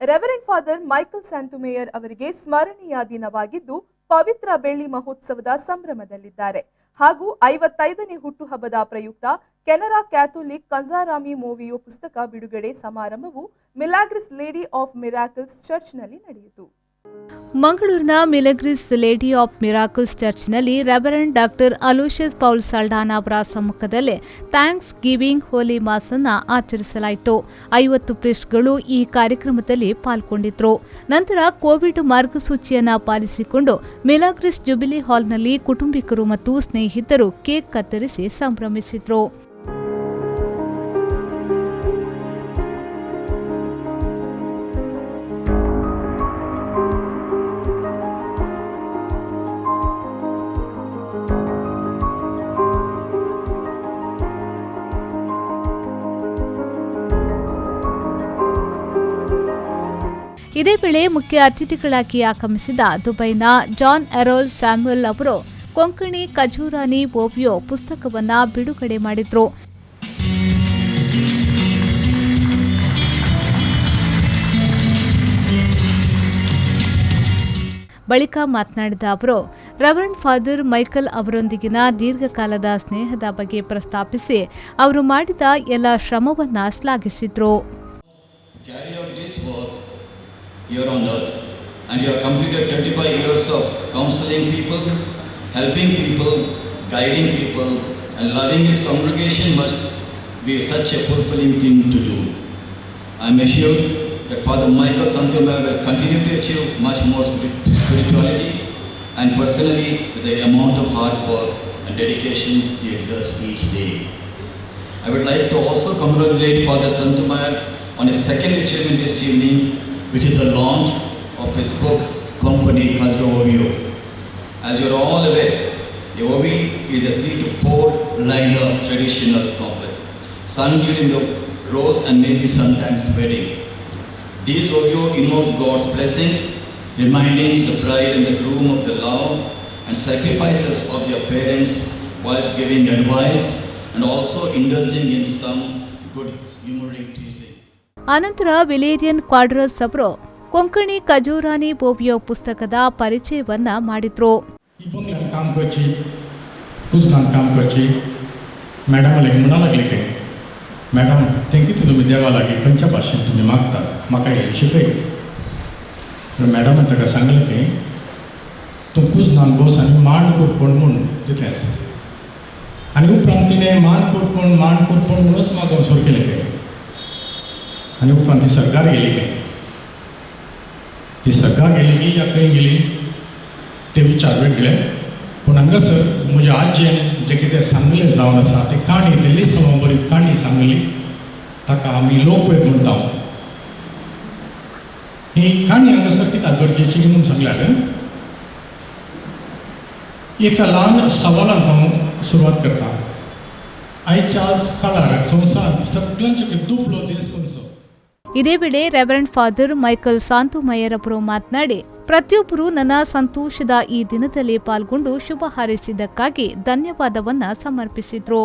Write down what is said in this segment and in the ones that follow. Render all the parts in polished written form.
Reverend father Michael ಸ್ಯಾಂತುಮೇಯರ್ ಅವರಿಗೆ ಸ್ಮರಣೀಯ ದಿನವಾಗಿದ್ದು ಪವಿತ್ರ ಬೆಳ್ಳಿ ಮಹೋತ್ಸವದ ಸಂಭ್ರಮದಲ್ಲಿದ್ದಾರೆ ಹಾಗೂ 55ನೇ ಹುಟ್ಟುಹಬ್ಬದ ಪ್ರಯುಕ್ತ ಕೆನರಾ ಕ್ಯಾಥೋಲಿಕ್ ಕಂಜಾರಾಮಿ ಮೋವಿಯೋ ಪುಸ್ತಕ ಬಿಡುಗಡೆ ಸಮಾರಂಭವು ಮಿಲಾಗ್ರಿಸ್ ಲೇಡಿ ಆಫ್ ಮಿರಾಕಲ್ಸ್ ಚರ್ಚ್ನಲ್ಲಿ ನಡೆಯಿತು. ಮಂಗಳೂರಿನ ಮಿಲಗ್ರಿಸ್ ಲೇಡಿ ಆಫ್ ಮಿರಾಕಲ್ಸ್ ಚರ್ಚ್ನಲ್ಲಿ reverend doctor Aloysius Paul Saldanha ಅವರ ಸಮ್ಮುಖದಲ್ಲಿ thanks giving Holi mass ಅನ್ನು ಆಚರಿಸಲಾಯಿತು. 50 ಪ್ರಿಸ್ಟ್ಗಳು ಈ ಕಾರ್ಯಕ್ರಮದಲ್ಲಿ ಪಾಲ್ಗೊಂಡಿದ್ದರು. ನಂತರ ಕೋವಿಡ್ ಮಾರ್ಗಸೂಚಿಯನ್ನು ಪಾಲಿಸಿಕೊಂಡು ಮಿಲಾಗ್ರಿಸ್ ಜುಬಿಲಿ ಹಾಲ್ನಲ್ಲಿ ಕುಟುಂಬಿಕರು ಮತ್ತು ಸ್ನೇಹಿತರು ಕೇಕ್ ಕತ್ತರಿಸಿ ಸಂಭ್ರಮಿಸಿದರು. ಇದೇ ವೇಳೆ ಮುಖ್ಯ ಅತಿಥಿಗಳಾಗಿ ಆಗಮಿಸಿದ ದುಬೈನ ಜಾನ್ ಎರೋಲ್ ಸ್ಯಾಮ್ಯುಯಲ್ ಅವರು ಕೊಂಕಣಿ ಖಜೂರಾನಿ ಓವಿಯೋ ಪುಸ್ತಕವನ್ನು ಬಿಡುಗಡೆ ಮಾಡಿದ್ರು. ಬಳಿಕ ಮಾತನಾಡಿದ ಅವರು, ರೆವರೆಂಡ್ ಫಾದರ್ ಮೈಕಲ್ ಅವರೊಂದಿಗಿನ ದೀರ್ಘಕಾಲದ ಸ್ನೇಹದ ಬಗ್ಗೆ ಪ್ರಸ್ತಾಪಿಸಿ ಅವರು ಮಾಡಿದ ಎಲ್ಲ ಶ್ರಮವನ್ನು ಶ್ಲಾಘಿಸಿದ್ರು. Here on earth, and you have completed 25 years of counseling people, helping people, guiding people, and loving his congregation must be such a fulfilling thing to do. I am assured that Father Michael Santumeyer will continue to achieve much more spirituality and personally with the amount of hard work and dedication he exerts each day. I would like to also congratulate Father Santumeyer on his second achievement this evening, which is the launch of his book, Company Khazra Ovio. As you are all aware, the Ovi is a 3 to 4 liner traditional couplet, sung during the rose and maybe sometimes wedding. These Ovio involves God's blessings, reminding the bride and the groom of the love and sacrifices of their parents whilst giving advice and also indulging in some good humoric teasing. ಅನಂತರ ವಿಲೇರಿಯನ್ ಕ್ವಾಡ್ರಸ್ ಅವರು ಕೊಂಕಣಿ ಖಜೂರಾನಿ ಬೋವಿಯೋ ಪುಸ್ತಕದ ಪರಿಚಯವನ್ನ ಮಾಡಿದ್ರು. काम करची कुजनांत काम करची मॅडमा लागीं म्हणा लागली खंय, मॅडम तें कितें तुमी देवा लागीं खंयच्या भाशेन तुमी मागतात म्हाका हें शिकय. मॅडमान ताका सांगलें खंय, तूं कुजनान बस आनी मांड कोरपण म्हूण तितलें आसा. आनी उपरांत तिणें मान कोरपण मांड कोरपण म्हणूनच मागोवंक सुरू केलें खंय. आनी उपरांत ती सरकार गेली खंय, ती सरकार गेली की या खंय गेली ते विचार वेगळे. पूण हांगासर म्हज्या आजयेन जें कितें सांगलें जावन आसा ती काणी, ती लिसंबरीत काणी सांगली, ताका आमी लोकवेद म्हणटा. ही काणी हांगासर तिका गरजेची म्हणून सांगल्यार एका ल्हान सवालान हांव सुरवात करता. आयच्या काळार संवसार सगळ्यांचे दुबळो देश खंयचो? ಇದೇ ವೇಳೆ ರೆವರೆಂಡ್ ಫಾದರ್ ಮೈಕಲ್ ಸಾಂತುಮಯ್ಯರ್ ಅವರು ಮಾತನಾಡಿ, ಪ್ರತಿಯೊಬ್ಬರು ನನ್ನ ಸಂತೋಷದ ಈ ದಿನದಲ್ಲಿ ಪಾಲ್ಗೊಂಡು ಶುಭ ಹಾರೈಸಿದ್ದಕ್ಕಾಗಿ ಧನ್ಯವಾದವನ್ನ ಸಮರ್ಪಿಸಿದ್ರು.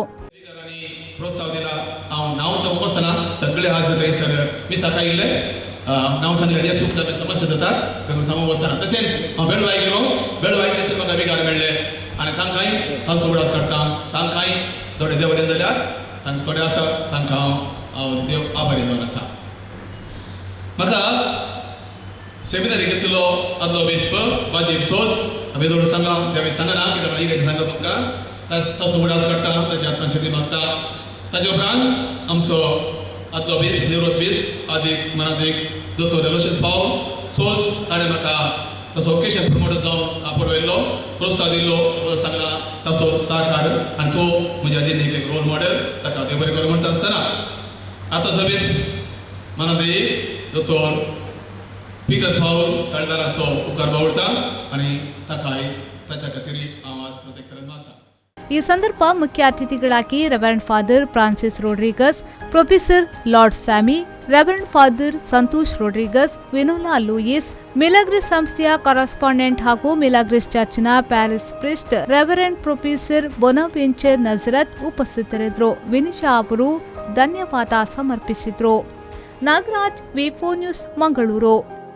म्हाका सेमिनारी घेतिल्लो आदलो बिस्प बाजीब सोज हांवें दोड सांगलां, तें हांवें सांगना कित्याक एक सांगला तुमकां, तसो उगडास काडटा, ताची आत्मशक्ती मागता. ताचे उपरांत आमचो आदलो बिस्प निवृत्त बिस्प आदीक मनादीक दोतोर एलोशियस पावल सोज ताणें म्हाका तसो ओकेशन प्रमोटर जावन आपोवन व्हेल्लो, प्रोत्साहन दिल्लो, सांगला तसो साकार आनी तो म्हज्या जिणेक एक रोल मॉडेल, ताका देव बरें करूं म्हणटा आसतना आतांचो बिस्प मनादीक दोतोर पीटर पावल साल्दानाचो उपकार बावडटा आनी ताकाय ताच्या खातीर हांव आज प्रत्येक तरेन मानता. ಈ ಸಂದರ್ಭ ಮುಖ್ಯ ಅತಿಥಿಗಳಾಗಿ reverend father Francis Rodrigues, professor Lord Sammy, reverend father Santosh Rodrigues, Vinola Louis, Milagres ಸಂಸ್ಥೆಯ ಕರೆಸ್ಪಾಂಡೆಂಟ್ ಹಾಗೂ Milagres ಚರ್ಚ್ನ parish priest reverend professor Bonaventure Nazareth ಉಪಸ್ಥಿತರಿದ್ದರು. ವಿನಿಶಾ ಅವರು ಧನ್ಯವಾದ ಸಮರ್ಪಿಸಿದರು. Nagaraj, V4 news, Mangaluru.